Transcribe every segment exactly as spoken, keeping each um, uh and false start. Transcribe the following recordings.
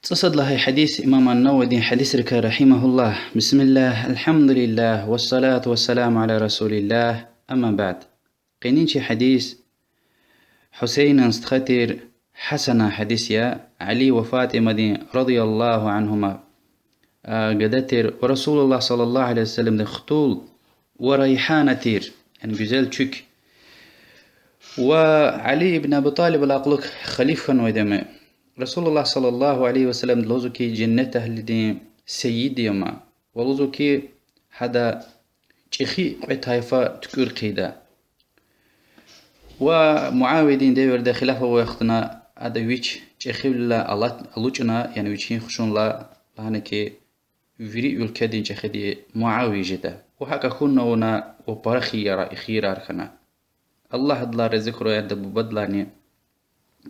ЦӀусад лагьай гьадис, имам ан-Нававидин гьадисрикай, رحمه الله. بسم الله، الحمد لله، والصلاة والسلام على رسول الله، أما بعد. Къенин чи гьадис Гьусейнан стха тир Гьасанан гьадис я, Али ва Фатимадин, رضي الله عنهما, а, гада тир ва رسول الله صلى الله عليه وسلمдин хтул ва райгьана тир, яни гуьзел чуьк. Ва Али ибн Аби Талиб алай кьулухъ халиф хьанвайди ам. رسول الله صلى الله عليه وسلمди лугьузва хьи, женнет агьлидин сейид я ам. Ва лугьузва хьи, гьада чӀехи кьве тайфа туькӀуьр хъийида. Ва Муавиядин девирда хилаф авай вахтунда ада вич чӀехивилелай ала-, алучӀна, яни вичин хушунлай, лагьана хьи, вири уьлкведин чӀехиди Муавия жеда. Ва гьакӀ хьунна авуна ва пара хийирар, хийирар хьана. Аллагь адалай рази хьурай адан бубадилайни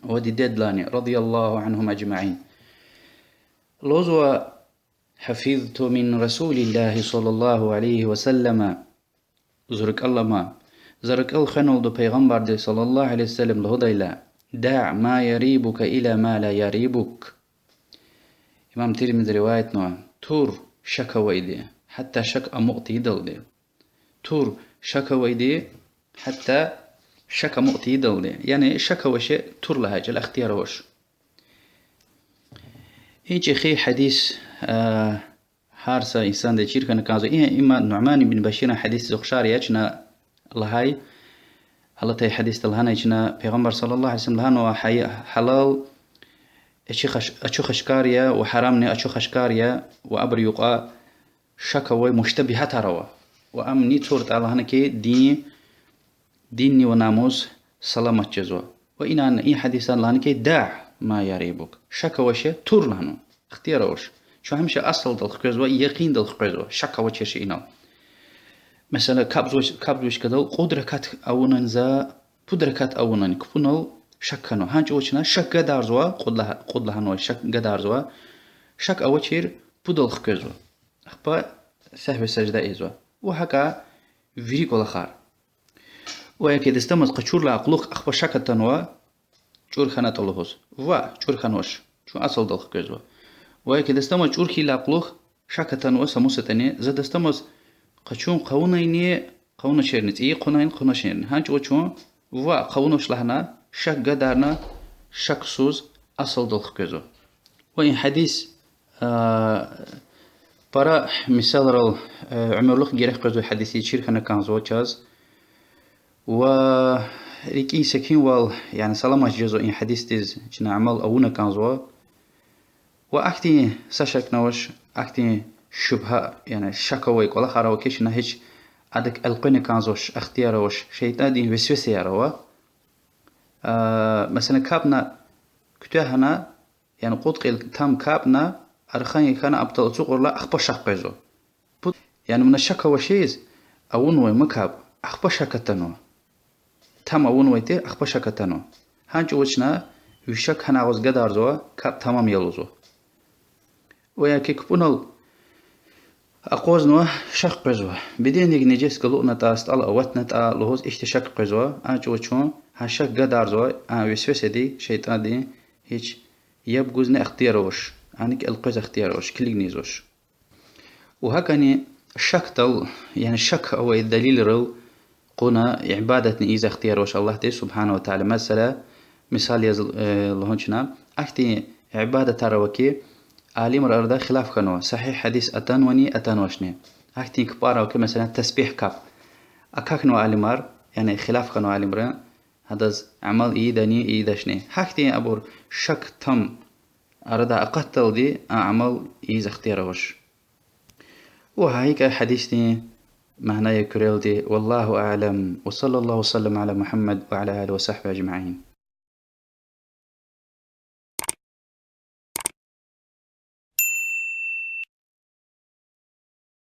ва дидедилайни, رضي الله عنهم أجمعين. Лугьузва: حفظت من رسول الله صلى الله عليه وسلم. Зи рикӀел алама, за рикӀел хвеналда Пайгъамбарди, صلى الله عليه وسلم, лугьудайла: دع ما يريبك إلى ما لا يريبك. Имам Тирмизи риваятнава: тур шак авайди, гьатта шак амукь тийидалди. Тур шак авайди, гьатта шак амукь тийидалди. Яни шак авачир тур лагьай чӀал ихтияр авач. И чӀехи гьадис, а, гьар са инсандиз чир хьана кӀанзава. И, има Нуъман ибн Баширан гьадисдиз ухшар я чна лагьай, алатай гьадисда лагьанай чна, Пайгъамбар صلى الله عليه وسلم лагьанва: гьай-, гьалал ачух-, ачух-ашкар я ва гьарамни ачух-ашкар я, ва абурун юкьва шак авай муштабигьатар ава. Ва ам ни туртӀа, лагьана хьи, дин, динни ва намус саламат жезва. Ва инани и гьадисда лагьана хьи, دع ما يريبك. Шак авачир тур лагьана. Ихтияр авач. Чун гьамиша асалдал хквезва, якъиндал хквезва, шак авачир шейинал. Месела, капӀзавач-, капӀзавай чкадал кьуд ракат авунани за, пуд ракат авунани кпӀунал шак хьанва. Гьа чӀавуз чна шак гадарзава, кьуд лагь-, кьуд лагьанвай шак гадарзава. Шак авачир пудал хквезва. Ахпа сагьви сажда ийизва. Ва гьакӀа вири кӀвалахар. Ва яки дастамаз къачурла кьулухъ ахпа шак атанва, чӀур хьанатӀа лугьуз. Ваъ, чӀур хьанвач. Чун асалдал хквезва. Ва яки дастамаз чӀур хьайила кьулухъ шак атанва са мус ятӀани, за дастамаз къачун хъувунайни, хъувуначирни, цӀийи хъунайни, хъувуначирни. Гьа чӀавуз чун ваъ, хъувунвач лагьана, шак гадарна, шаксуз асалдал хквезва. Ва и гьадис, а, пара мисалрал, а, уьмуьрлух герек къвезвай гьадис я, чир хьана кӀанзава чаз. Ва рикӀин секинвал, яни саламат жезва и гьадисдиз, чна амал авуна кӀанзава. Ва ахьтин са шакни авач, ахьтин шубгьа, яни шак авай кӀвалахар ава хьи, чна гьич адак элкъвена кӀанзавач, ихтияр авач, шейтӀандин весвесаяр ава. А, месела, капӀна куьтягьна, яни кьуд кьил там капӀна, архан хьана, аптал ацукьайла ахпа шак къвезва. Пуд, яни вуна шак авачиз авунвай ма капӀ, ахпа шак атанва. Там авунвай тир, ахпа шак атанва. Гьа чӀавуз чна ви шак гьана агъуз гадарзава, капӀ тамам я лугьузва. Ва яки кпӀунал акъвазнава, шак къвезва. Бедендик нежес галукьнатӀа, стӀал аватнатӀа лугьуз ихьтин шак къвезва. А чӀавуз чун гьа шак гадарзава, а весвесади, шейтӀандин гьич яб гузни ихтияр авач, аник элкъвез ихтияр авач, килигни ийизвач. Ва гьакӀани шакдал, яни шак авай далилрал кьуна ибадатни ийиз ихтияр авач Аллагьди سبحانه وتعالى. Месела, мисал яз, э, лугьун чна, ахьтин ибадатар ава хьи, алимрин арада хилаф хьанва, сагьигь гьадис атанвани, атанвачни. Ахьтин кпӀар ава хьи, месела, тасбигь капӀ. Акахьнава алимар, яни хилаф хьанва алимрин, гьадаз амал ийидани, ийидачни. Гьахьтин абур шак там арадай акъатдалди а амал ийиз ихтияр авач. Ва гьа икӀ гьадисдин мана я куьрелди. والله أعلم، وصلى الله وسلم على محمد وعلى آله وصحبه أجمعين.